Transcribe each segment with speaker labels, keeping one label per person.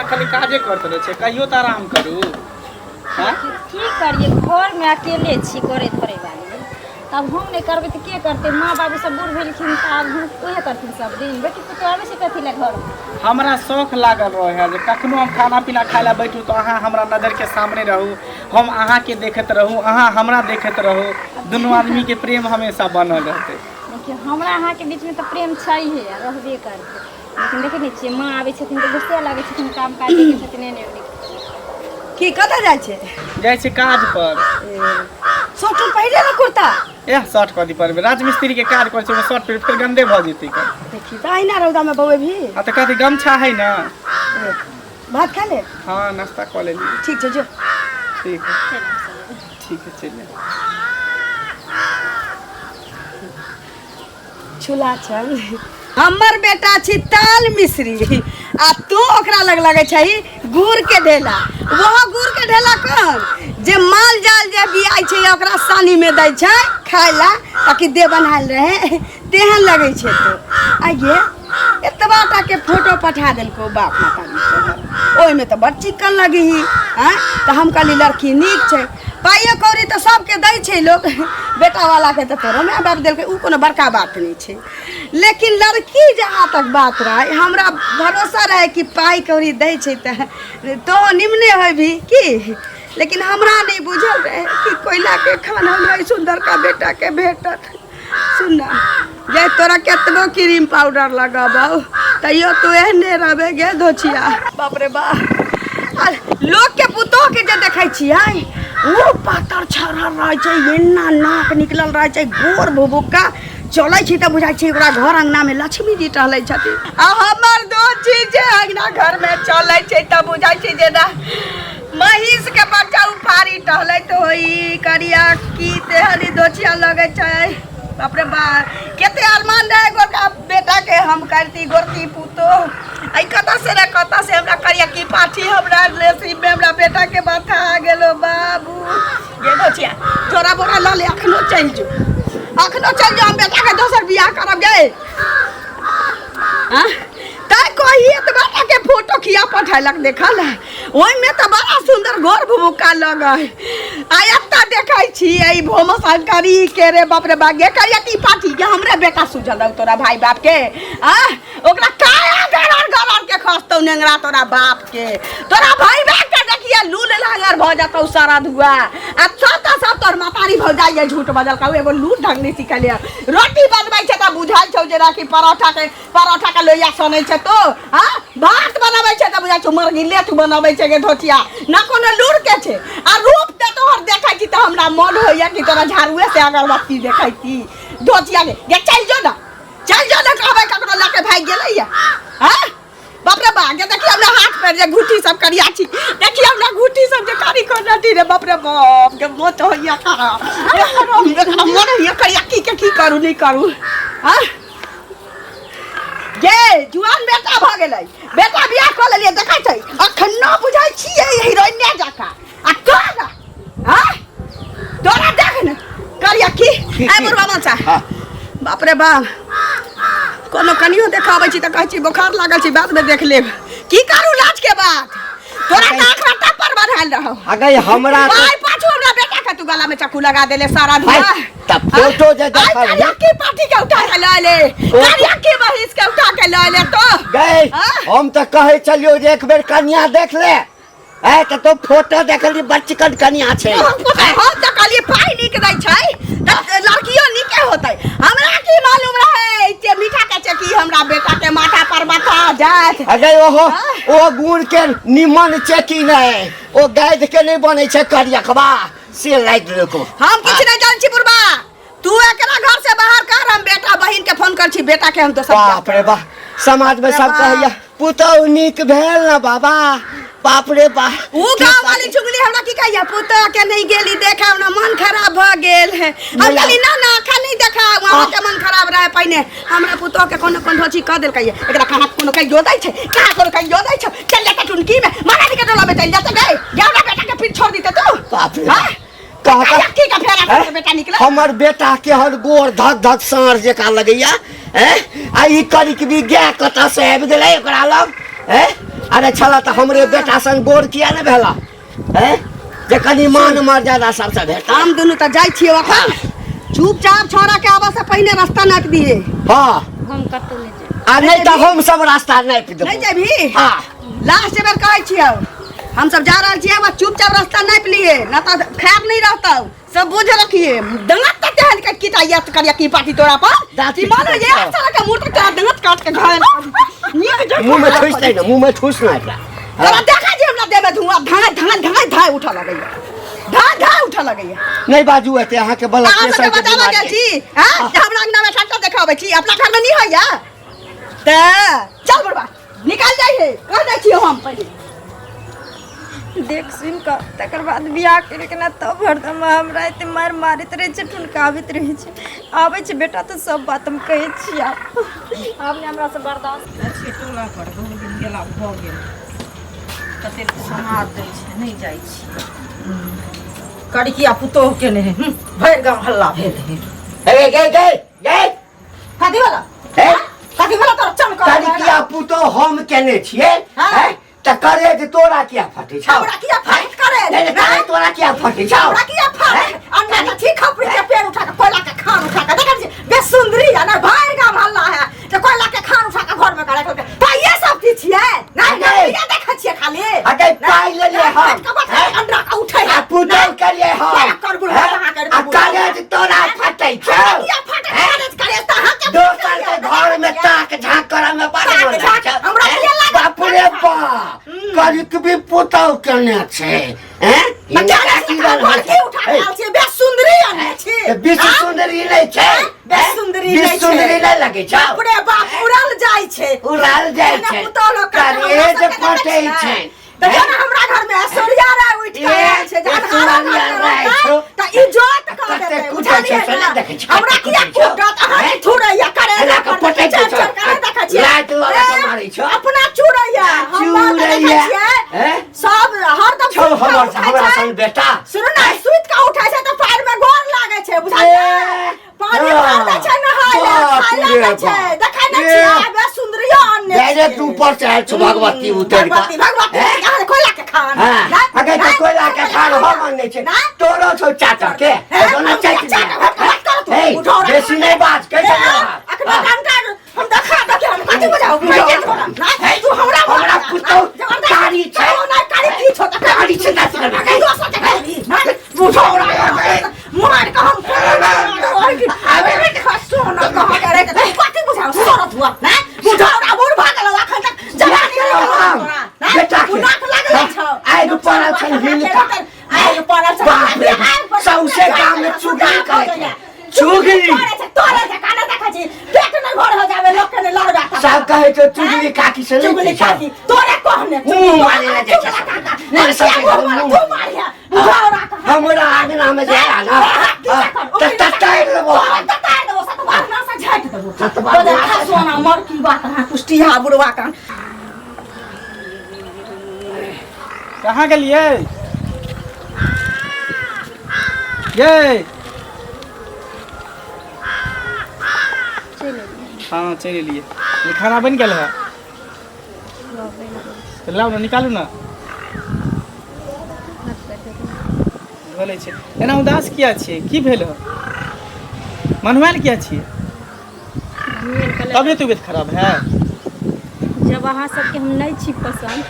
Speaker 1: खाली काजे करैत रहै छै कहियो तऽ आराम करू
Speaker 2: हँ की करियै घरमे अकेले छी करै धरै वाली तब हम नहि करबै तऽ के करतै माँ बाबू सब बूढ़ भेलखिन तऽ आब हम उएह करथिन सब दिन बेटी पुतोह आबै छै कथी लए घरमे
Speaker 1: हमरा शौक लागल रहै है जे कखनो हम खाना पीना खाय लए बैठू तऽ अहाँ हमरा नजरके सामने रहू हम अहाँके देखैत रहू अहाँ हमरा देखैत रहू दुनू आदमीके प्रेम हमेशा बनल रहतै
Speaker 2: देखियौ हमरा अहाँके बीचमे तऽ प्रेम छैहे आ रहबे करतै लेकिन देखै नहि छियै माँ आबै छथिन तऽ गुस्से लागै छथिन काम काज देखै छथिन एने ओने
Speaker 3: की कतऽ जाइ छै
Speaker 1: जाइ छै काज पर
Speaker 3: शर्ट उर्ट पहिरे ने कुर्ता
Speaker 1: एह शर्ट कथी पहिरबै राजमिस्त्री के काज करै छै ओहिमे शर्ट पहिर फेर गंदे भऽ जेतै कऽ
Speaker 3: देखी तऽ अहिना रौदामे बौएबही
Speaker 1: आ तऽ कथी गमछा है ने
Speaker 3: ए, भात खा ले
Speaker 1: हँ नाश्ता कऽ लेलियै
Speaker 3: ठीक छै जो
Speaker 1: ठीक है ठीक है चलि
Speaker 3: छुला छल हमर बेटा छी ताल मिश्री आ तू ओकरा लग लगै छही गुड़ के ढेला वह गुड़ के ढेला कोन जे माल जाल जे बियाइ छै ओकरा सानी में दै छै खाय ला ताकि देह बनायल रहे तेहन लगै छै तो आइए एतबा टा के फोटो पठा देलको बाप मातारी तोहर ओहिमे तऽ बड़ चिक्कन लगही आँय तऽ हम कहली लड़की नीक छै पाइयो कौड़ी तऽ सबके दै छै लोक बेटावलाके तऽ तोरो माय बाप देलकै ओ कोनो बड़का बात नहि छै लेकिन लड़की जहाँ तक बात रहै हमरा भरोसा रहै कि पाइ कौड़ी दै छै तऽ तो निमने होबही की लेकिन हमरा नहि बुझल रहै कि कोयलाके खान हमरा ई सुन्दरका बेटाके भेटत सुन ना जे तोरा केतनो क्रीम पाउडर लगाबौ तैयो तू एहने रहबे गे धोछिया बाप रे बाप आ लोक के पुतोह के जे देखै छियै ओ पातर छरल रहै छै एना नाक निकलल रहै छै गोर भुभुक्का चलै छै तऽ बुझाइ छै ओकरा घर अङ्गनामे लक्ष्मी जी टहलै छथिन आ हमर दोछी जे अङ्गना घरमे चलै छै तऽ बुझाइ छै जेना महीष के बच्चा उफारी टहलैत होई करिया की तेहन ई दोछिया लगै छै बाप रे बा कते अरमान रहे गोरका बेटा के हम करती गोरकी पुतो आई कतऽ से रे कतऽ से हमरा करिया की पाठी हमरा नसीब में हमरा बेटा के माथा आ गेलो बाबू गे दोछिया जोरा बोरा लऽ ले अखनो चलि जो अखनो चलि जो हम बेटा के दोसर बियाह करब गे आँ? तैं कही एतबा टा के फोटो किया पठेलक देखल ओहिमे तऽ बड़ा सुन्दर गोर भुभुक्का लगै आ एतऽ देखै छी ई भोम शंकरी के रे बाप रे बा गे करिया की पाठी के हमरे बेटा सुझल रहौ तोरा भाई बाप के आ ओकरा काया गरर गरर के खसतौ नेंगरा तोरा बाप के तोरा भाई बाप के देखिए लूल लांगर भऽ जतौ सारा धुआ आ सब तऽ सब तोर मातारी भौजाइ झूठ बजल कहू एगो लूर ढंग नहि सिखलियै रोटी बनबै छै तऽ बुझाइ छौ जेना कि परोठा के परोठा के लोहिया सनै छै तो हाँ भात बनबै छै तऽ बुझाइ छौ मरगिले तू बनबै छै गे धोतिया ना कोनो लूर के छै आ रूप तऽ तोहर देखै छी तऽ हमरा मन होइया कि तोरा झाड़ुए से अगरबत्ती देखै छी धोतिया के गे चलि जो ना चलि जो ना कहबै ककरो लऽ के भागि गेलैया हाँ बाप रे बा गे देखिए हमरा हाथ पर जे घुटी सब करिया छी देखिए हमरा घुटी सब जे कारी करनटी रे बाप रे बाप गे मोत होइया खराब एकरा मन होइया करिया की के की करू नहीं करू हाँ गे जुआन बेटा भऽ गेलै बेटा बियाह कऽ लेलियै देखै छै अखनो बुझै छियै हीरोइने जकाँ आ तोरा हाँ तोरा देख ने करिया की आइ बुढ़वा मनसा
Speaker 4: हाँ।
Speaker 3: बाप रे बाप कोनो कनियो देखाबै छी तऽ कहै छी बोखार लागल छी बादमे देख लेब की करू लाज के बात तोरा तऽ आँख रट्टा पर बढ़ायल रहौ
Speaker 4: अगे हमरा तऽ-
Speaker 3: भाई पाछू हमरा बेटा के तू गला में चाकू लगा देले सारा धुआ
Speaker 4: भाई, तऽ फोटो जे देखल
Speaker 3: करिया की पार्टी के उठा के लऽ ले करिया की महीस के उठा के लऽ ले तो
Speaker 4: गए
Speaker 3: हाँ?
Speaker 4: हम तऽ कहै छलियौ जे एक बेर कनिया देख ले ए तऽ तो फोटो देखली बड़ चिकन कनिया छै
Speaker 3: हम तऽ कहलियै पाइ नीक दै छै तऽ लड़कियो नीके होतै हमरा की मालूम रहै जे मीठा के चकी हमरा बेटा के माथा पर बता जायत
Speaker 4: अगे ओहो
Speaker 3: हाँ?
Speaker 4: ओ गुड़ के निमन चेकी नहि ओ गाइद के नहि बनै छै करियकबा से लागि देलको
Speaker 3: हम किछु नहि जानै छी बुढ़बा तू एकरा घर से बाहर कर हम बेटा बहिन के फोन कर छी बेटा के हम दोसर बियाह
Speaker 4: बाप रे बाप समाज में सब
Speaker 3: बाप।
Speaker 4: कहैया पुतहु नीक भेल ना बाबा बाप रे बाप
Speaker 3: ऊ गांव वाली चुगली हमरा की कहिया पुतोह के नहीं गेली देखा हमरा मन खराब भ गेल है हम
Speaker 4: मला-
Speaker 3: कहली ना ना अखन नहीं देखा वहां के मन खराब रहे पहिने हमरा पुतोह के कोनो कोनो चीज कह देलकै एकरा खाना कोनो कहियो दै छै कहाँ कोनो कहियो दै छै चल जाता टुनकी में महारानी के टोला में चल जाता गए हमरा बेटा के पीठ छोड़ दीते तू
Speaker 4: बाप रे
Speaker 3: हाँ?
Speaker 4: कहता
Speaker 3: की का फेरा
Speaker 4: हैं?
Speaker 3: बेटा निकला
Speaker 4: हमर बेटा के हर गोर धक धक साँढ़ जकाँ लगैया हैं आ ई करिक भी गाय कतऽ से आबि गेलै ओकरा लग हैं अरे छला तऽ हमरे बेटा संग गोर किया ने भेला हैं जे कनि मान मर्यादा सबसँ भेटा
Speaker 3: हम दुनू तऽ जाइ छियै अखन चुपचाप छोड़ा के आबऽ से पहिने रास्ता नापि दिहे
Speaker 4: हँ
Speaker 2: हम कतहु नहि जायब
Speaker 4: आ नहि तऽ हम सब रास्ता नापि देबो
Speaker 3: नहि जेबही
Speaker 4: हँ
Speaker 3: लास्ट बेर कहै छियौ हम सब जा रहल छियै बस चुपचाप रास्ता नापि लिए ना तऽ खैर नहीं रहतौ सब बुझ रखिए दंगत तक हल के कीटा यात करिया की पार्टी तोरा पर
Speaker 4: दाँत
Speaker 3: की मानो ये साला के मुंह तक तोरा दंगत काट के घायल नीक जो
Speaker 4: मुँह में ठुस नहि ने मुँह में ठुस ना एकरा
Speaker 3: तोरा देखा जे हमरा देह में धुआं धाय धाय धाय धाय उठऽ लगैया धाय धाय उठऽ लगैया
Speaker 4: नहि बाजू एते अहाँके ब्लड
Speaker 3: अहाँ
Speaker 4: प्रेशर
Speaker 3: सबके
Speaker 4: के
Speaker 3: बताबऽ
Speaker 4: बीमारी
Speaker 3: गेल छी हँ जे हमरा अंगना में ट्रैक्टर देखाबै छी अपना घर में नहीं होइया तऽ चल बुढ़बा निकाल जाइ है कह दै छियौ हम पहिले
Speaker 5: देख सुनि कऽ तकर बाद बियाह केलकै ने तब हरदम हमरा एते मारि मारैत रहै छै ठुनकाबैत रहै छै आबै छै बेटा तऽ सब बात हम कहै छियै आब
Speaker 2: आब नहि हमरासँ बर्दाश्त
Speaker 6: जाइ छियै टोला पर बहुत दिन गेला भऽ गेल कतेक समाद दै छै नहि जाइ छियै कड़किया पुतोह के नहि भरि गाँव हल्ला भेल है
Speaker 4: हे गे गे गे
Speaker 6: कथी वाला
Speaker 4: हे
Speaker 6: कथी वाला तोरा चमक
Speaker 4: करिकिया पुतो हम केने छियै
Speaker 6: हाँ।
Speaker 4: हैं? तऽ करेज तोरा किया फटै छौ
Speaker 3: हमरा किया फाट करे
Speaker 4: नहि नहि, करेज तोरा किया फटै छौ
Speaker 3: हमरा किया फाट अन्ना तऽ ठीक खपड़ी के पेड़ उठा के कोयला के खान उठा के देखै छी बे सुंदरी है ना भरि गाम हल्ला है जे कोयला के खान उठा के घर में करे तऽ ये सब चीज छियै नहीं
Speaker 4: नहीं।
Speaker 3: नहीं देखै छियै खाली
Speaker 4: अगे पाइ लेलियै हम हैं?
Speaker 3: अंडा के उठै
Speaker 4: आ पुतौ केलियै हम
Speaker 3: कर बुढ़वा
Speaker 4: हैं?
Speaker 3: अहाँ कर
Speaker 4: आ करेज तोरा फटै छौ
Speaker 3: किया फाटे करे करे तऽ अहाँ के
Speaker 4: दोसर के घर में ताक झाँक करऽ में बड़
Speaker 3: ताक
Speaker 4: मन
Speaker 3: झाँक,
Speaker 4: लागै छौ।
Speaker 3: हमरा
Speaker 4: हैं?
Speaker 3: किया लागत?
Speaker 4: बाप रे बाप करिकबी पुतौ केने छै हैं? हिनका की रहल
Speaker 3: के उठा के आयल छियै बे सुंदरी आने छी
Speaker 4: विश्व सुंदरी नहि छै
Speaker 3: विश्व सुंदरी नहि
Speaker 4: विश्व
Speaker 3: छै।
Speaker 4: सुंदरी नहि लगै छौ
Speaker 3: बाप रे बाप उड़ल जाइ छै
Speaker 4: उड़ल जाइ
Speaker 3: एना
Speaker 4: छै
Speaker 3: पुतोह लोक के
Speaker 4: करेज
Speaker 3: हमरा सबके
Speaker 4: फटै
Speaker 3: देखै
Speaker 4: छै
Speaker 3: देखियौ ने हमरा घर में ऐश्वर्या राय उठि कऽ
Speaker 4: ए,
Speaker 3: आयल छै जहन
Speaker 4: ऐश्वर्या
Speaker 3: हमरा घर में
Speaker 4: राय
Speaker 3: रहतै,
Speaker 4: छौ।
Speaker 3: तऽ इज्जत कऽ
Speaker 4: कते
Speaker 3: देतै
Speaker 4: कुटै छै
Speaker 3: बुझलियै
Speaker 4: से
Speaker 3: ने
Speaker 4: नहि देखै छी,
Speaker 3: हमरा
Speaker 4: कते
Speaker 3: किया
Speaker 4: कुटै छौ।
Speaker 3: कुटत अहाँ के छुड़ैया करे
Speaker 4: एना कऽ पटकि दै छौ।
Speaker 3: देखै छियै
Speaker 4: लात लऽ लऽ कऽ मारै छौ।
Speaker 3: अपना चुड़ैया हम बात देखै
Speaker 4: चुड़ैया।
Speaker 3: छियै
Speaker 4: हैं?
Speaker 3: सब हरदम
Speaker 4: छौ
Speaker 3: सुति कऽ
Speaker 4: हमर
Speaker 3: उठै
Speaker 4: हमरा
Speaker 3: छै।
Speaker 4: संग बेटा
Speaker 3: सुनू ने सुति कऽ उठै छै तऽ पैर में गोर लागै छै बुझलियै
Speaker 4: ए,
Speaker 3: पानी भर दै छै नहाय लए
Speaker 4: बाप
Speaker 3: खाय लए
Speaker 4: रे
Speaker 3: दै छै
Speaker 4: बाप।
Speaker 3: देखै नहि
Speaker 4: ए।
Speaker 3: छियै आबे सुन्दरियो आनने
Speaker 4: डायरेक्ट
Speaker 3: छियै।
Speaker 4: ऊपर से आयल छौ भगवती उतरि कऽ
Speaker 3: भगवती भगवती
Speaker 4: हैं?
Speaker 3: यहाँ कोयला के खान
Speaker 4: हाँ,
Speaker 3: नहि?
Speaker 4: अगर
Speaker 3: नहि?
Speaker 4: तो कोयला के खान हम आनै छै
Speaker 3: नहि?
Speaker 4: तोरो छौ चाचा के
Speaker 3: हैं?
Speaker 4: दोनो
Speaker 3: हम
Speaker 4: चाटि
Speaker 3: चाट
Speaker 4: लिअ।
Speaker 3: भर के बात करू तू।
Speaker 4: हे,
Speaker 3: उठो रे।
Speaker 4: बेसी नहि बाज कैसे
Speaker 3: ए, अखने डंडा हम देखा देखिए हम कथी बुझाउ
Speaker 4: बुझाउ।
Speaker 3: तू हमरा
Speaker 4: हमरा पुतहु कारी छै।
Speaker 3: नहि कारी की छौ तऽ
Speaker 4: कारी छै, दस टका के।
Speaker 3: दोसर के कारी नहि बुझाउ मार के हम आबे सोना कह के रे कथी बुझाउ सोरत हुआ नहि बुझाउ रा बूढ़ भऽ गेलौ अखन तक जवानी
Speaker 4: केलौ हम? बेटा के।
Speaker 3: नाक लागल छौ
Speaker 4: आगि पड़ल छनि हिनका।
Speaker 3: आगि पड़ल छनि
Speaker 4: बाप रे बाप, सौंसे गाम में चुगली करै छै। चुगली।
Speaker 3: तोरे छै तोरे छै काने देखै छी पेट नहि भर हो जावे लोक के नहि लड़गा
Speaker 4: सब कहै छै चुगली काकी से नहि
Speaker 3: चुगली
Speaker 4: छै।
Speaker 3: काकी तोरे कहने
Speaker 4: मुँह मारे लए जाइ छै सब। नहि, सबके घर मुँह।
Speaker 3: तू मारिया बुझाओ राख
Speaker 4: हमरा आंगना में जे आ ना तऽ ततारि लेबो
Speaker 3: ततारि देबो सतबार ना से झाटि देबो
Speaker 4: सतबार
Speaker 3: बजा
Speaker 4: ना से
Speaker 3: सोना मर की बात अहाँ कुष्टिया बुढ़वा का
Speaker 1: कहाँ गेलियै ये
Speaker 2: चलि एलियै
Speaker 1: हाँ चलि एलियै ये खाना बनि गेल है तऽ लाउ ने निकालू ने धो लै छियै एना उदास किया छियै की भेल है मनुआयल किया छियै
Speaker 2: मम्मी आर कहलक
Speaker 1: तबियत उबियत खराब है
Speaker 2: जब अहाँ सबके हम नहि छी पसन्द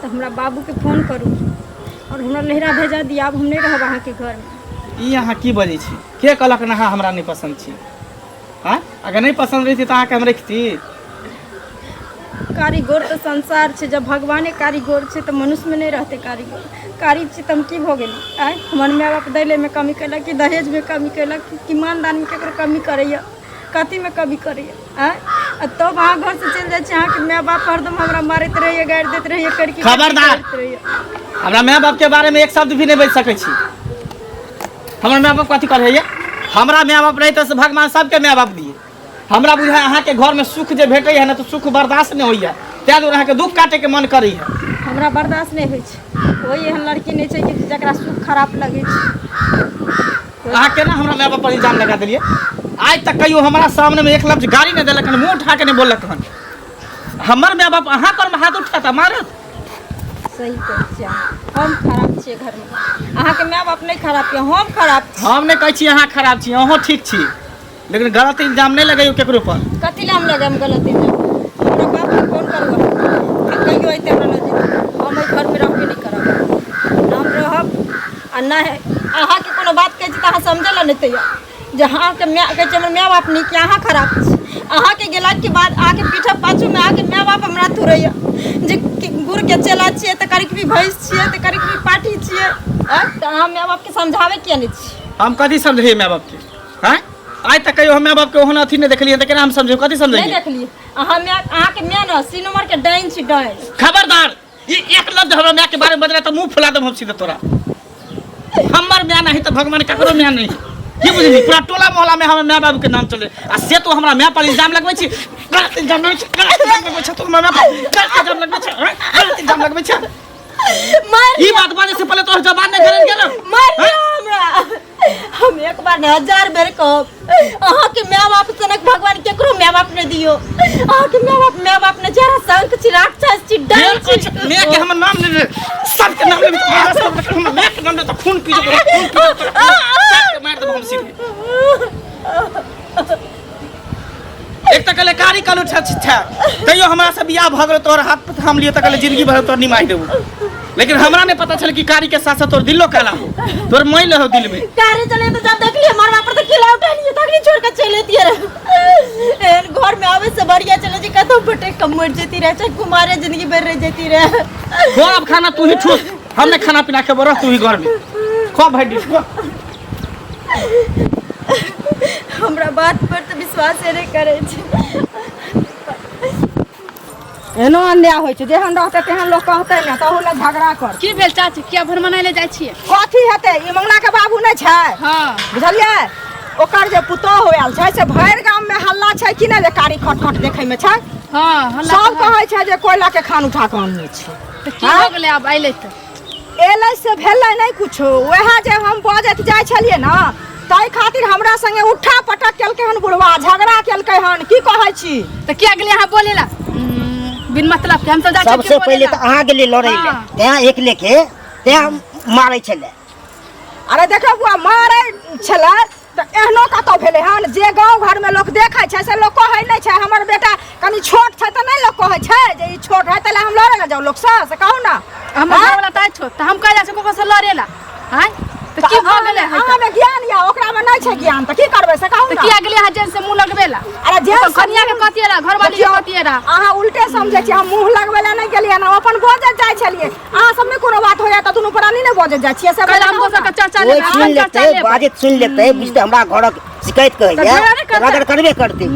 Speaker 2: तऽ हमरा बाबूके फोन करू आओर हमरा नैहरा भेजा दिअ आब हम नहि रहब अहाँके घरमे
Speaker 1: ई अहाँ की बजै छी के कहलक ने अहाँ हमरा नहि पसन्द छी आँय अगर नहि पसन्द रहिती तऽ अहाँके हम रखती
Speaker 2: कारीगर तऽ संसार छै जब भगवाने कारीगर छै तऽ मनुष्यमे नहि रहतै कारीगर कारी छी तऽ हम की भऽ गेली आँय हमर माय बाप दैलेमे कमी केलक कि दहेजमे कमी केलक कि मानदानमे ककरो कमी करैए कथीमे कमी करैए आँय आ तब अहाँ घरसँ चलि जाइ छी अहाँके माय बाप हरदम हमरा मारैत रहैए गारि दैत रहैए करके
Speaker 1: खबरदार!
Speaker 2: रहैए
Speaker 1: हमरा माय बापके बारेमे एक शब्द भी नहि बाजि सकै छी हमर माय बाप कथी करैए हमरा माय बाप रहिते से भगवान सबके माय बाप दिए हमरा बुझाय अहाँके घरमे सुख जे भेटैए ने तऽ सुख बर्दाश्त नहि होइए ताहि दुआरे अहाँके दुःख काटैके मन करैए
Speaker 2: हमरा बर्दाश्त नहि होइ छै कोइ एहन लड़की नहि छै कि जकरा सुख खराब लगै छै
Speaker 1: अहाँ केना हमरा माय बाप पर इल्जाम लगा देलियै आइ तक कहियो हमरा सामनेमे एक लफ्ज गाली नहि देलक हन मुँह उठा के नहि बोललक हन हमर माय बाप अहाँ पर हाथ उठाता मारत।
Speaker 5: सही कहै छियै अहाँ। हम खराब छियै घरमे, अहाँके माय बाप नहि खराब यऽ, हम खराब छी।
Speaker 1: हम नहि कहै छी अहाँ खराब छी, अहूँ ठीक छी, लेकिन गलत इल्जाम नहि लगैयौ केकरो पर।
Speaker 5: कथी लए हम लगायब गलत इल्जाम? हमरा बापके फोन करू अहाँ आ कहियो अयतै हमरा नजदीक, हम एहि घरमे रहबे नहि करब, न हम रहब आ नहि अहाँके कोनो बात कहै छी तऽ अहाँ समझै लए नहि तैयार जे अहाँके माय कहै छै हमर माय बाप नीक यऽ, अहाँ खराब छी। अहाँके गेलाके बाद अहाँके पीछा पाछूमे अहाँके माय बाप हमरा थुरैया जे गुड़के चेला छियै तऽ करिकबी भैंस छियै तऽ करिकबी पाठी छियै। आँय, तऽ अहाँ माय बापके समझाबै किया नहि छी?
Speaker 1: हम कथी समझैयै माय बापके? आँय, आइ तक कहियो हम माय बापके ओहन अथी नहि देखलियै तऽ केना हम समझेबै? कथी समझैयै?
Speaker 5: नहि देखलियै अहाँ माय, अहाँके माय ने 80 नम्बरके डाइन छी, डाइन।
Speaker 1: खबरदार, ई एक लफ्ज हमरा माय के बारे में बजला तऽ मुंह फुला देब हम सीधे तोरा। हमर माय नहीं तऽ भगवान ककरो माय नहीं, की बुझली? पूरा टोला मोहल्ला में हमर माय बाबू के नाम चले आ से तो हमरा माय पर इल्जाम लगबै छी, गलत इल्जाम लगबै छी, गलत इल्जाम लगबै छी, तू हमरा माय पर गलत इल्जाम लगबै छी, हँ? गलत इल्जाम लगबै छी।
Speaker 5: मार
Speaker 1: ई बात बाजे से पहले तोहर जबान नहीं गरल गेल।
Speaker 5: मार हमरा, हम एक बार नहीं 1000 बेर कहब, अहाँके माय बाप सनक भगवान केकरो माय बाप नहीं दियो। अहाँके माय बाप माय बाप ने जरा शंख छी, राक्षस छी, डर छी।
Speaker 1: माय के हमर नाम ले ले, सबके नाम ले, सबके हमर माय के नाम ले तऽ खून पी जेबो, खून पी जेबो, सबके मारि देबो हम सीधे। एक तऽ कहले कारी कालू छा छा, तैयो हमरा से बियाह भऽ गेल, तोहर हाथ पर थाम लियो तऽ कहले जिंदगी भर तोहर निमाहि देबो, लेकिन हमरा नहीं पता छल कि कारी के साथ साथ तोर दिलो काला हो, तोर मैल हो दिल में।
Speaker 5: कारी चले तो जब देखलिए मरवा पर तो किला उठा लिए, तखनी छोड़ के चले दिए रहे। एहन घर में आवे से बढ़िया चले जी कतौ भटक के मर जेती रहे, चाहे कुमारे जिंदगी भर रह जेती रहे।
Speaker 1: खो अब खाना तू ही ठूस, हमने खाना पीना खेबो, रह तू ही घर में, खो भाई डिश खो।
Speaker 5: हमरा बात पर तो विश्वास नहीं करे छै।
Speaker 3: एहनो अन्याय होइ छै, जेहन रहतै तेहन लोक कहतै ने, तहू लए झगड़ा कर।
Speaker 7: की भेल चाची, किया भरमनाय ले जाइ छियै?
Speaker 3: कथी हेतै, ई मंगना के बाबू नहि छै?
Speaker 7: हाँ।
Speaker 3: बुझलियै, ओकर जे पुतोहु आयल छै से भरि गाम में हल्ला छै कि नहि जे कारी खट खट देखै में छै?
Speaker 7: हाँ, हल्ला
Speaker 3: सब
Speaker 7: तऽ है।
Speaker 3: कहै छै जे कोयला के खान उठा कऽ अनने छै।
Speaker 7: तऽ की भऽ गेलै आब अयलै तऽ?
Speaker 3: एलै से भेलै नहि कुछो, वएह जे हम बजैत जाइ छलियै ने ताहि खातिर हमरा संगे उठा पटक केलकै हन बुढ़वा, झगड़ा केलकै हन। की कहै छी?
Speaker 7: तऽ किया गेलियै अहाँ बोले ला बिन मतलब के? हम सब जाइ छियै
Speaker 4: सबसे
Speaker 7: बोले
Speaker 4: पहिले
Speaker 7: ला।
Speaker 4: तऽ अहाँ गेलियै लड़ै लए,
Speaker 7: हाँ।
Speaker 4: तैं एक लेखे तैं मारै छलै।
Speaker 3: अरे देखो बुआ, मारै छलै तऽ एहनो कतौ भेलै हन जे गाँव घरमे लोक देखै छै से लोक कहै नहि छै। हमर बेटा कनि छोट छै तऽ नहि लोक कहै छै जे ई छोट है, तैं हम लड़ै लए जाउ लोकसँ, से कहू ने।
Speaker 7: हमर
Speaker 3: आँय?
Speaker 7: घरवाला तऽ छोट, तऽ हम कहि जाइ छियै ककरो से लड़े ला? आँय, तऽ की भऽ गेलै है?
Speaker 3: अहाँमे ज्ञान यऽ, ओकरामे नहि छै ज्ञान, तऽ की करबै से कहू
Speaker 7: तऽ
Speaker 3: ने।
Speaker 7: किया गेलियै अहाँ जेन से मुँह लगबै ला?
Speaker 3: अरे जेन
Speaker 7: ओकर
Speaker 3: से
Speaker 7: कनिया के कथिए रहा, घरवाली के
Speaker 3: देखियौ,
Speaker 7: कथिए रहा?
Speaker 3: अहाँ उल्टे समझै छियै, हम मुँह लगबै लए नहि गेलियै ने, हम अपन बजैत जाइ छलियै। अहाँ सबमे कोनो बात होइया तऽ दुनू प्राणी नहि बजैत जाइ छियै से
Speaker 7: कैला हम
Speaker 3: कहू
Speaker 7: दोसर
Speaker 3: ने।
Speaker 7: के चर्चा
Speaker 4: ओहि
Speaker 7: लेबै,
Speaker 4: सुनि
Speaker 7: अपन चर्चा
Speaker 4: लेतै,
Speaker 7: लेबै।
Speaker 4: बाजैत सुनि लेतै, बुझतै हमरा घरक शिकायत
Speaker 7: तऽ
Speaker 4: कहैया,
Speaker 7: झगड़ा नहि करतै।
Speaker 4: रगड़ करबे करतै।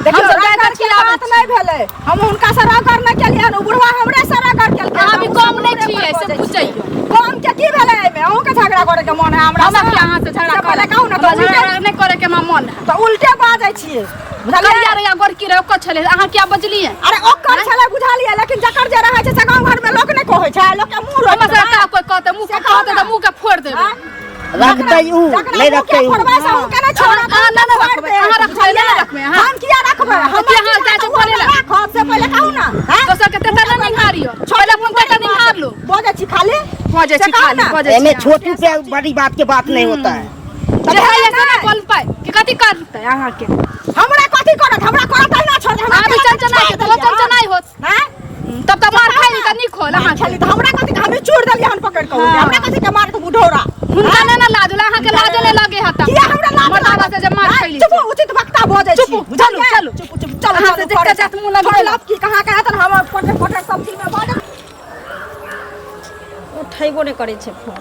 Speaker 3: देखियौ,
Speaker 7: हमसब जाइत
Speaker 3: रगड़
Speaker 7: छी,
Speaker 3: के
Speaker 7: आबै
Speaker 3: बात नहि भेलै, हम हुनका से रगड़ नहि केलियै हन, ओ बुढ़वा हमरे से रगड़ केलकै।
Speaker 7: अहाँ भी
Speaker 3: हम
Speaker 7: कम नहि
Speaker 3: हमरे
Speaker 7: छियै,
Speaker 3: पर
Speaker 7: से
Speaker 3: बजै
Speaker 7: पूछैयौ।
Speaker 3: छियै। कम के की भेलै एहिमे? अहूँके झगड़ा करे के मन है हमरा
Speaker 7: हमरा
Speaker 3: से?
Speaker 7: की अहाँ से झगड़ा
Speaker 3: से पहिले
Speaker 7: करब?
Speaker 3: कहू ने, तऽ
Speaker 7: हमरा
Speaker 3: उल्टे
Speaker 7: झगड़ा नहि करे के हमरा मन है।
Speaker 3: तऽ उल्टे बाजै छियै, बुझलियै?
Speaker 7: करिया रहिया गोरकी रहे ओकर छलै, अहाँ किया बजलियै?
Speaker 3: अरे ओकर छलै बुझलियै, लेकिन जकर जे रहै छै से गाँव घरमे लोक नहि कहै छै, लोकके मुँह रोकि
Speaker 7: हमरा
Speaker 3: देबै।
Speaker 7: सबके का कोइ कहतै, मुँह
Speaker 3: से कहू
Speaker 7: कहतै
Speaker 3: ने।
Speaker 7: तऽ मुँह के फोड़ि देबै।
Speaker 3: आँय?
Speaker 4: रखतै उ,
Speaker 3: जकरा
Speaker 4: नहि
Speaker 3: मुँह के
Speaker 4: रखतै उ।
Speaker 3: फोड़बै से अहूँके नहि छोड़ब,
Speaker 7: अहाँ नहि
Speaker 3: फोड़ि
Speaker 7: रखबै,
Speaker 3: देब,
Speaker 7: अहाँ रखबै, नहि
Speaker 3: बुझलियै?
Speaker 7: रखबै, अहाँ।
Speaker 3: हम किया रखबै?
Speaker 7: तऽ
Speaker 3: हमर
Speaker 7: किया अहाँ
Speaker 3: की
Speaker 7: जाइ
Speaker 3: रहत,
Speaker 7: छै
Speaker 3: ओ
Speaker 7: बोलै लए?
Speaker 3: राखब से पहिले कहू ने, आँय?
Speaker 7: दोसर के तेतर नहि निहारियौ, पहिले अपन तेतर निहार लू।
Speaker 3: बजै छी खाली,
Speaker 7: बजै
Speaker 3: से
Speaker 7: छी
Speaker 3: कहू
Speaker 7: खाली,
Speaker 3: ने।
Speaker 7: बजै छी
Speaker 4: एमे
Speaker 7: अहाँ।
Speaker 4: छोटू पे बड़ी बात के बात नहीं होता है।
Speaker 7: जे है से नहि बोल पाए कि कथी करतै अहाँके?
Speaker 3: हमरा कथी करत? हमरा करत तहिना छोड़ दे, हमरा
Speaker 7: अहाँ भी
Speaker 3: केना
Speaker 7: चमचनाइ
Speaker 3: छोड़ि
Speaker 7: छै, तो
Speaker 3: देलियै?
Speaker 7: चमचनाइ होत।
Speaker 3: आँय?
Speaker 7: तब तऽ मार खाइ तऽ नीक होल अहाँके।
Speaker 3: छली तऽ हमरा कथी के, हमे चूर देलियै हन पकड़ कऽ,
Speaker 7: हाँ।
Speaker 3: हमरा कथी के मारत बुढ़ौरा?
Speaker 7: हुनका नहि ने लाज होला, अहाँके लाजो नहि लगे हत।
Speaker 3: किया हमरा लाज
Speaker 7: मर्दाबा
Speaker 3: लागत?
Speaker 7: से जे मार
Speaker 3: आँय,
Speaker 7: खैली।
Speaker 3: चुप, उचित वक्ता भऽ जाइ छी,
Speaker 7: चुप,
Speaker 3: बुझलियै?
Speaker 7: चलू, चलू।
Speaker 3: चुप, चुप, चलू,
Speaker 7: अहाँ से
Speaker 3: चलू,
Speaker 7: जते
Speaker 3: करै
Speaker 7: जात मुँह लगबै
Speaker 3: छोड़ि लब की कहाँ के हेतन, हम फटे फटे सब्जी में बाजब।
Speaker 5: उठेबो नहि करै छै फोन।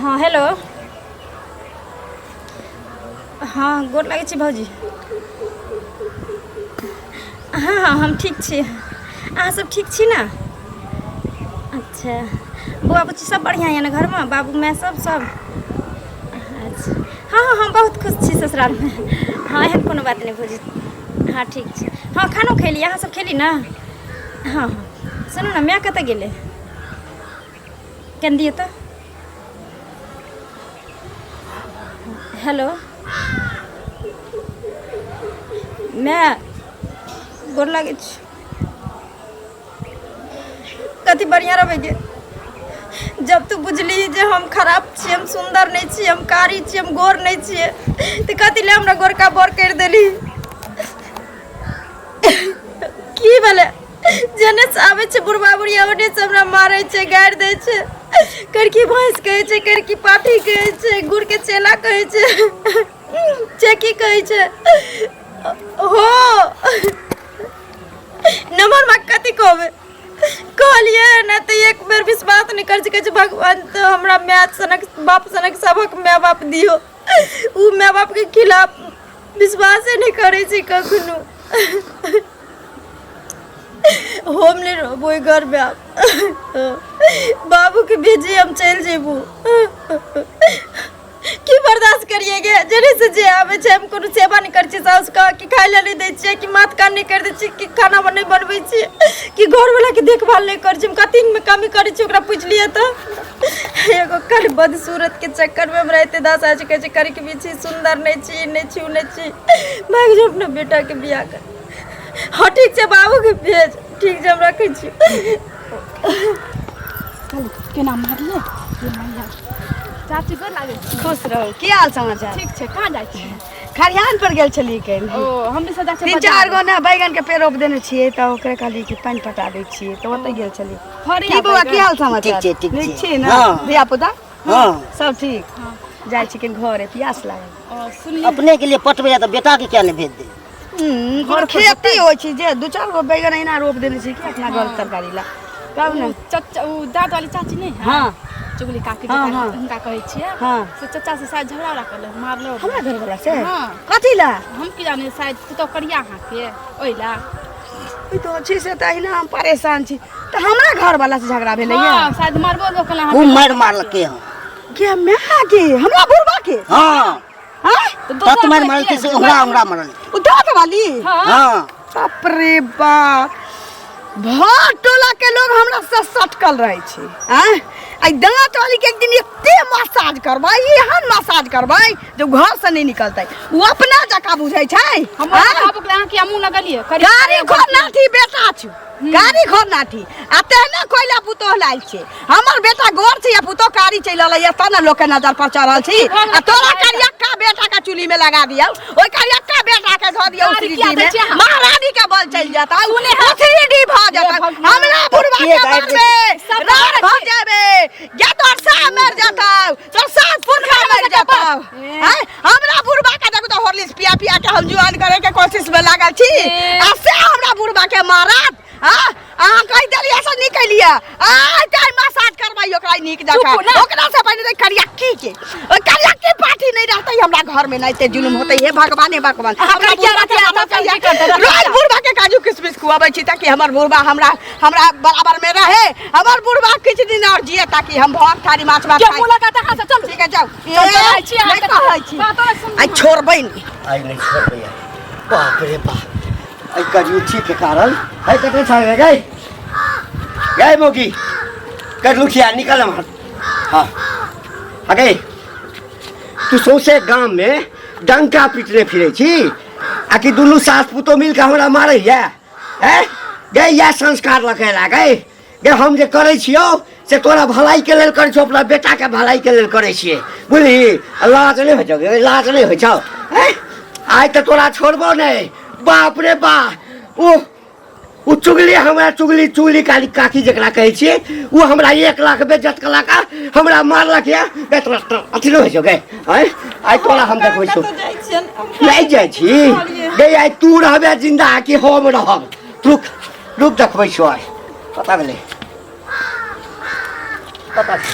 Speaker 5: हँ हेलो, हँ गोर लागै छी भौजी। हँ हँ हम ठीक छी, अहाँ सब ठीक छी ने? अच्छा, बौआ बुच्ची सब बढ़िआँ यऽ ने घरमे, बाबू माय सब सब? अच्छा, हँ हँ हम बहुत खुश छी ससुरालमे। हँ एहन कोनो बात नहि भौजी, हँ ठीक छै। हँ खानो खेली, अहाँ सब खेली ने? हँ हँ सुनू ने, माय कतऽ गेलै? कनि दियौ तऽ। हेलो माय, गोर लागै छी। कथी बढ़िआँ रहबै गे? जब तू बुझली जे हम खराब छी, हम सुन्दर नहि छी, हम कारी छी, हम गोर नहि छियै, तऽ कथी लए हमरा गोरका बर करि देली? की भेलै? जेने से आबै छै बुढ़बा बुढ़िया, ओने से हमरा मारै छै, गारि दै छै, करकी भैंस कहै छै, करकी पाठी कहै छै, गुड़के चेला कहै छै, चेकी कहै छै। हो नमर माँ, कथी कहबै? कहलियै ने तऽ एक बेर विश्वास नहि करै छै। कहै छै भगवान तऽ हमरा माय सनक बाप सनक सभक माय बाप दियौ। ओ माय बापके खिलाफ विश्वासे नहि करै छै कखनो। हम नहि रहबो ओहि घरमे आब। बाबूके भेजी, हम चलि जेबो। की बर्दाश्त करिए गे? जेने से जे आबै छै, हम कोनो सेवा नहि करै छियै साउसके, कि खाय लए नहि दै छियै, कि माथ कान नहि करि दै छियै, कि खाना नहि बनबै छियै, कि घरवलाके देखभाल नहि करै छियै। हम कथीमे कमी करै छियै, ओकरा पुछलियै तऽ? एगो खाली बदसूरतके चक्करमे हमरा एते दशा छै। कहै छै करके भी छी, सुन्दर नहि छी, ई नहि छी, ओ नहि छी। भागि जाउ अपना बेटाके बियाह कर। हँ, ठीक छै, बाबूके भेज। ठीक छै, हम रखै छी।
Speaker 7: केना मारले ये मैया! चाची, गोर लागै छी।
Speaker 3: खुश रहू। की हाल समाचार?
Speaker 7: ठीक छै। कहाँ जाइ छी?
Speaker 3: खरिहान पर गेल छलियै काल्हि।
Speaker 7: ओ, हम भी सब जाइ छियै।
Speaker 3: तीन चारि गो ने बैगन के पेड़ रोप देने छियै, तऽ ओकरे कहलियै कि पानि पटा दै छियै, तऽ ओतऽ गेल छलियै।
Speaker 7: फड़ैया
Speaker 3: की बौआ, की हाल समाचार?
Speaker 4: ठीक छै, ठीक
Speaker 3: नीक
Speaker 4: छै।
Speaker 3: छी ने?
Speaker 4: हँ।
Speaker 3: धिया पुता?
Speaker 4: हँ।
Speaker 3: सब ठीक? जाइ छी कनि घरे, प्यास लागल।
Speaker 7: ओ, सुनिए।
Speaker 4: अपने के लिए पटबै तऽ बेटा के किया नहि भेज दे?
Speaker 3: कोनो खेती होइ छै जे दू चारि गो बैगन एहिना रोप देने छै कि अपना घर तरकारी ला, तब ने।
Speaker 7: चचा, ओ दाँत वाली चाची नहि है?
Speaker 3: हँ।
Speaker 7: चुगली काकी।
Speaker 3: हँ,
Speaker 7: जेकरा
Speaker 3: हँ।
Speaker 7: हुनका कहै छियै।
Speaker 3: हँ।
Speaker 7: से चचा से शायद झगड़ा उगड़ा करलक, मारलक।
Speaker 3: हमरा घरवला से?
Speaker 7: हँ।
Speaker 3: कथी ला?
Speaker 7: हम की जाने, शायद पुतहु करिया अहाँके, ओहि ला।
Speaker 3: ई तो छी से तऽ अहिना हम परेशान छी, तऽ हमरा घरवला से झगड़ा भेलै?
Speaker 7: हँ, शायद मारबो लोक
Speaker 4: खूब मारि मारलकै हँ।
Speaker 3: के माय के? हमरा बुढ़बा के?
Speaker 4: हँ।
Speaker 3: हाँ?
Speaker 4: तत मारि मारलकै से उंगरा उंगरा मारलकै।
Speaker 3: ओ दाँत वाली?
Speaker 4: हँ।
Speaker 3: बाप रे बाप, भर टोला के लोग हमरा से सटकल रहे छै। आँय, आइ दाँत वाली के एक दिन एते मसाज करबै, एहन मसाज करबै जे घर से नहीं निकलतै। ओ अपना जकाँ बुझै छै।
Speaker 7: हमर
Speaker 3: आँय?
Speaker 7: बाबू के अहाँ किया मुँह लगलियै?
Speaker 3: गाड़ी घर नाठी बेटा छै, गाड़ी घर नाठी, आ तेहने कोयला पुतोह लायल छै। हमर बेटा गोर छै आ पुतोह कारी चलि एलै, तब ने लोकके नजर पर चढ़ल छी। आ तोरा करियक्का बेटा के चूल्ही में लगा दियौ, ओहि करियक्का बेटा के धऽ दियौ
Speaker 7: गाड़ी किया
Speaker 3: उथरी
Speaker 7: दै
Speaker 3: में,
Speaker 7: छियै अहाँ?
Speaker 3: महारानी के बल चलि जेतौ, उथरी भऽ जेतौ। हमरा बुढ़वा
Speaker 4: के
Speaker 3: के
Speaker 4: गाड़ि
Speaker 3: मारबे
Speaker 7: सब
Speaker 3: राड़ भऽ जेबे या तोर साह मरि जेतौ, तोर सास पुरखा मरि जेतौ। आँय, हमरा बुढ़बा के देखू तऽ हॉर्लिक्स पिया पिया के हम जुआन करे के कोशिश में लागल छी, आ से हमरा बुढ़बा के मारत। हाँ, अहाँ कहि देलियै से नीक केलियै। आइ ताइ मसाज करबै ओकरा नीक जकाँ।
Speaker 7: चुप ना।
Speaker 3: ओकरा से पहिने तऽ करियक्की के, ओहि करियक्की पार्टी नहि रहतै हमरा घर में, नहि ते जुलुम होतै। हे भगवान, हे भगवान,
Speaker 7: अहाँ
Speaker 3: हमरा
Speaker 7: करिया
Speaker 3: बुढ़बा के
Speaker 7: रखिया,
Speaker 3: माथा
Speaker 7: तब
Speaker 3: करिया।
Speaker 7: की करतै? रखिया।
Speaker 3: रोज बुढ़बा के काजू किशमिश खुआबै छी ताकि हमर बुढ़बा हमरा हमरा बराबर में रहे, हमर बुढ़बा किछु दिन और जिए, ताकि हम भर थारी माछ भात
Speaker 7: के
Speaker 3: खाइ।
Speaker 7: मुँह लगाता अहाँ से? चलू।
Speaker 3: ठीक है, जाउ।
Speaker 7: चल, चल, जाइ छी अहाँ
Speaker 3: नहि
Speaker 7: के।
Speaker 3: कहै छी।
Speaker 7: बातो नहि सुनू।
Speaker 3: आइ छोड़बै नहि।
Speaker 4: आइ नहि छोड़बै आइ। बाप रे बाप, एहि करियुठी के कारण है कतऽ छाड़े रे। गई गई मौगी कर लुखिया निकल हम। हाँ अगे, तू सौंसे गाम में डंका पीटने फिरे छी आ कि दुनू सास पुतोह मिल के हमरा मारैया? हैं गई, इएह संस्कार लखेला गई? गे, हम जे करै छियौ से तोरा भलाइके लेल करै छियौ, अपना बेटाके भलाइके लेल करै छियै, बुझली? आ लाज नहि होइ छौ गे? लाज नहि होइ छौ? हैं, आइ तऽ तोरा छोड़बो नहि। बाप रे बा, ओ ओ चुगली हमरा चुगली, चुगली काली काकी जकरा कहै छियै, ओ हमरा 1 लाख बेज्जत कयलक आ हमरा मारलक। यऽ गे, तोरा तोरा अथी नहि होइ छौ गे? आँय, आइ तोरा हम देखबै छौ।
Speaker 5: कतऽ जाइ छियनि हम?
Speaker 4: नहि जाइ छी गे। आइ तू रहबे जिंदा कि हम रहब? रुक रुक, देखबै छौ आइ। पता भेलै, पता छै।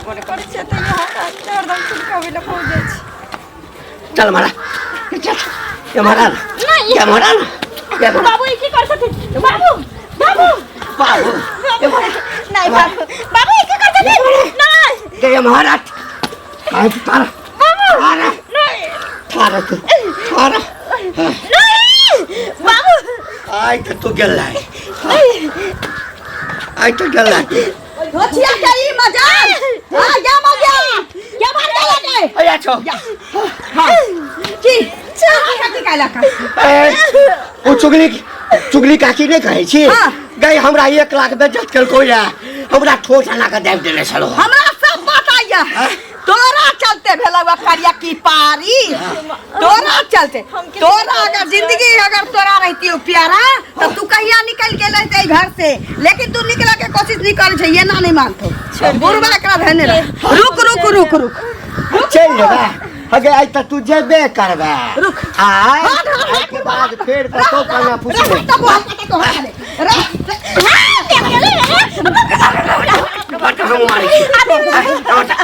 Speaker 5: करै छियै तैयो हमरा हरदम सुनकाबै लए पहुँच जाइ छी।
Speaker 4: चल मारा, चल, ये मारा ना, ये मारा ना, ये मारा।
Speaker 2: बाबू, ई की कर छथिन? बाबू, बाबू।
Speaker 4: बाबू, ये मारा।
Speaker 2: नहीं बाबू, बाबू, ई की कर छथिन? नहीं।
Speaker 4: ये मारा, आज तारा तारा तारा तू तारा।
Speaker 2: नहीं बाबू।
Speaker 4: आइ तऽ तू गेल, आइ तऽ गेल।
Speaker 3: होछिया के ई मजाल? हां, या मजाल, या मजाल। रे
Speaker 4: अया छौ
Speaker 3: हां की कथी कहलक
Speaker 4: ए, ओ चुगली चुगली काकी नहि कहै छी
Speaker 3: हाँ।
Speaker 4: गई हमरा 1 लाख बेज्जत केलको या हमरा ठोस अना के दाबि देने छलो
Speaker 3: हमरा सब पता ये तोरा चलते भेल हुआ करिया की पारी तोरा चलते तोरा अगर जिंदगी अगर तोरा रहती हो प्यारा तो तू कहिया निकल के रहते घर से लेकिन तू निकले के कोशिश नहीं करे छै ये ना नहीं मानतो बुढ़वा एकरा धेने रह रुक रुक रुक रुक
Speaker 4: चलि जेबै अगे आइ तऽ तू जेबे करबै
Speaker 3: रुक।
Speaker 4: आइ आइके बाद फेर कतौ कना पुछबै
Speaker 3: रह तब हम कतौ हटा दे रह
Speaker 4: बट हम मारै छी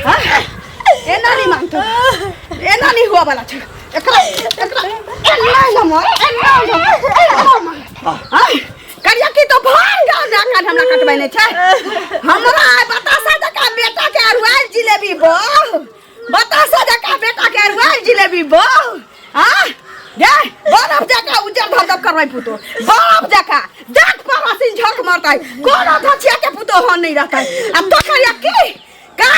Speaker 3: एना नहीं मानतो एना नहीं हुआ वाला छै एकरा एकरा एना नमर एना नमर करिया की तो भाग जाओ जाकर हमरा कटबै नहीं छै हमरा आइ बतासा जकाँ बेटा के अरुआल जिलेबी बो बतासा जकाँ बेटा के अरुआल जिलेबी बो हाँ दे बरफ जकाँ उज्जर धबधब करबै पुतो बरफ जकाँ देख पड़ोसिन झक मारतै कोनो धचिया के पुतो हन नहीं रहतै आ तो करिया की का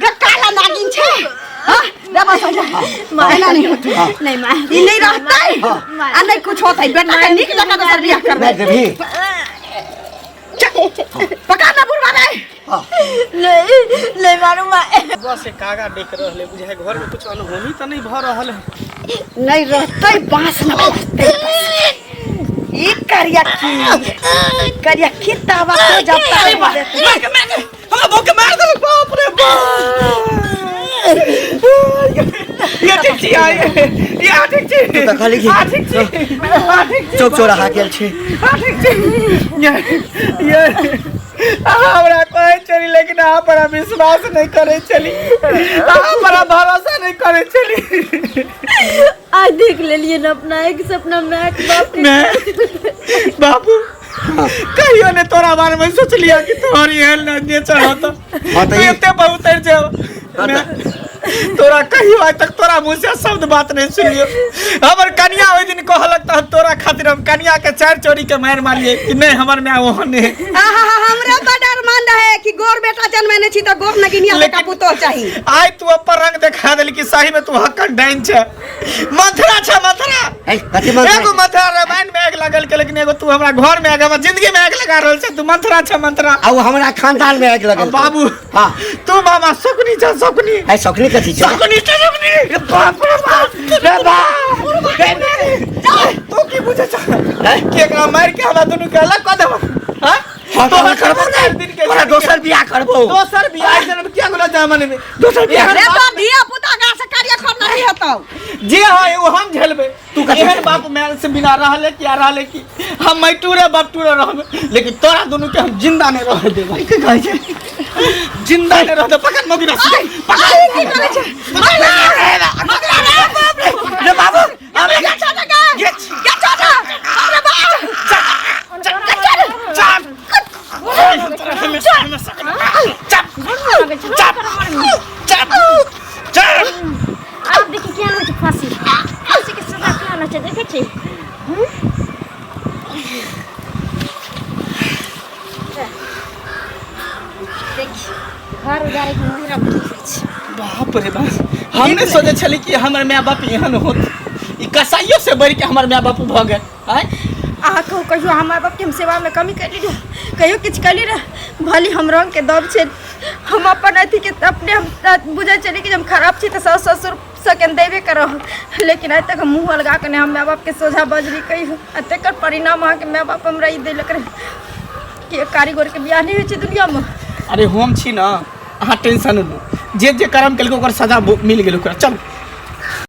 Speaker 3: गे काला नागिन छै हाँ रे बस एना नहीं होतै
Speaker 2: नहीं माँ
Speaker 3: ई नहीं रहतै आ नहीं कुछ होतै बेटा के नीक जकाँ दोसर बियाह करबै
Speaker 4: नहि देबही
Speaker 3: पका ना बुढ़वा रे
Speaker 5: नहीं नहीं मारू माँ
Speaker 1: बस एक कागा देख रहले बुझाय घर में कुछ अनहोनी त नहीं भ रहल है
Speaker 3: नहीं रहतै बांस न रहतै ई करिया की करिया की तावा तो जब तक नहीं देतै।
Speaker 1: हमरा भूख मार देलक बाप रे बाप ये ठीक छी आ ये ठीक छी
Speaker 4: तू तऽ कहली कि
Speaker 1: आ ठीक छी आ ठीक छी
Speaker 4: चौक चौराहा गेल छी
Speaker 1: आ ठीक छी ये ये अहाँ हमरा कहै छली लेकिन अहाँ पर हम विश्वास नहि करै छली अहाँ पर हम भरोसा नहि करै छली
Speaker 5: आज देख लेलिए ना अपना एक सपना माय के बाप के
Speaker 1: मैं बाबू कहियो ने तोरा बारे में सोचलिया कि तोहर एहन नेचर होता
Speaker 4: हाँ
Speaker 1: तू
Speaker 4: तऽ ई-
Speaker 1: एते बहुत जाओ तोरा कहियो आइ तक तोरा मुँह से शब्द बात नहीं सुनियो हमर कनिया ओहि दिन कहलक तऽ हम तोरा खातिर हम कनिया के चारि चोरी के मारि मारिए कि नहीं हमर माय ओहन है
Speaker 3: आहा हमरा बड अरमान रहे कि गोर बेटा जन्मेने छी तऽ गोर नगिनिया बेटा
Speaker 1: लेकिन-
Speaker 3: पुतोह चाही
Speaker 1: आइ तू अपन रंग देखा देली कि सही में तू हक्कन डाइन छै मंथरा छै मंथरा
Speaker 4: है कथी मंथरा
Speaker 1: एगो मंथरा रामायण में आगि लगल के लेकिन एगो तू हमरा घर में आगि हमर जिंदगी में आगि लगा रहल छै तू मंथरा छै मंथरा
Speaker 4: आ उ हमरा खानदान में आगि लगल
Speaker 1: बाबू
Speaker 4: हाँ
Speaker 1: तू मामा शकुनी छै शकुनी
Speaker 4: है शकुनी कथी छै
Speaker 1: शकुनी छै शकुनी रे बाप रे बाप रे बाप रे मेरे तू की बुझे छ कि एकरा मारि के हमरा दुनू के अलग कऽ देबो हां
Speaker 4: हाँ,
Speaker 1: तोरा
Speaker 4: तोरा करबो
Speaker 1: चारि दिन के
Speaker 4: तोरा दोसर बियाह करबो
Speaker 1: दोसर बियाह जनम किया गेलो जमाने में
Speaker 4: दोसर बियाह
Speaker 3: रे तो धिया पुता गा से कार्य खर नहीं हेतौ
Speaker 1: जे है वो हम झेलबे
Speaker 4: तू कथी
Speaker 1: एहन बाप माय से बिना रहले कि आ रहले कि हम मैटूरे बपटूरे रहबे लेकिन तोरा दुनू के हम जिंदा नहीं रह देबे
Speaker 4: की कहै छै
Speaker 1: जिंदा नहीं रह दे पकड़ मोगी रस्सी पकड़
Speaker 3: की करै छै
Speaker 4: रे बाबू
Speaker 1: अरे
Speaker 3: गे छोटा गे
Speaker 1: ये
Speaker 3: गे छोटा अरे बाप
Speaker 1: चाप चाप चाप चाप चाप
Speaker 2: आब देखी केहन होइ छै फाँसी फाँसीके सजा केहन होइ छै देखै छी देखी घर उजाड़ैके मोहरा की होइ छै
Speaker 1: बाप रे बाप हम नहि सोचै छली कि हमर माय बाप एहन होत ई कसाइयो से बढ़ि के हमर माय बाप भऽ गेल आँय
Speaker 5: अहाँ कहू कहियो हम माय बापके हम सेवामे कमी कैली रहे कहियो किछु कैली रहे भले हम रङ्गके दब छै हम अपन अथीके अपने हम बुझै छली कि हम खराब छी तऽ साउस ससुर सबके हम देबे करब लेकिन आइ तक हम मुँह अलगा कऽ नहि हम माय बापके सोझा बजली कहियो आ तकर परिणाम अहाँके माय बाप हमरा ई देलक रहे कि एक कारीगरके बियाह नहि होइ छै दुनिआँमे
Speaker 1: अरे हम छी ने अहाँ टेंशन नहि जे जे कर्म केलकै ओकर सजा मिल गेल ओकरा चल